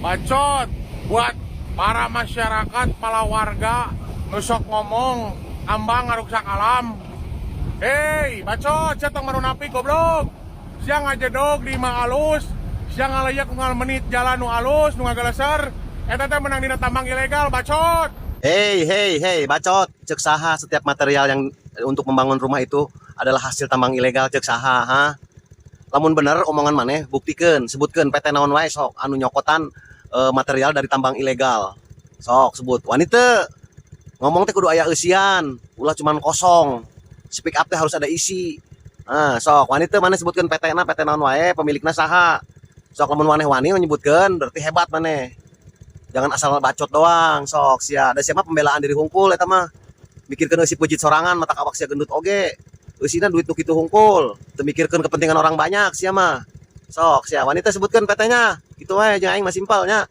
Bacot buat para masyarakat, para warga nu sok ngomong tambang ngaruksak alam. Hei, bacot, sia tong munafik, goblok. Sia ngajedog di imah alus, sia ngaleyak unggal menit jalan nu alus, nu ngageleser. Eta teh menang dina tambang ilegal, bacot. Hei, hei, hei, bacot. Cek saha setiap material yang untuk membangun rumah itu adalah hasil tambang ilegal? Cek saha, ha? Lamun bener omongan maneh, buktikan, sebutkan PT naon wae sok anu nyokotan material dari tambang ilegal. Sok sebut. Wani teu? Ngomong teh kudu aya eusian, ulah cuman kosong. Speak up teh harus ada isi. Ah, sok wani teu maneh sebutkeun PT na, PT naon wae, pemilikna saha. Sok, lamun maneh wani menyebutkeun, berarti hebat maneh. Jangan asal bacot doang, sok sia. Da sia mah pembelaan diri hungkul eta mah. Mikirkeun eusi peuncit sorangan, matak awak sia gendut oge. Eusina duit nu kitu hungkul, teu mikirkeun kepentingan orang banyak sia mah. Sok sia, wani teu sebutkeun PT-nya. Kitu wae jeung aing mah, simpel nya.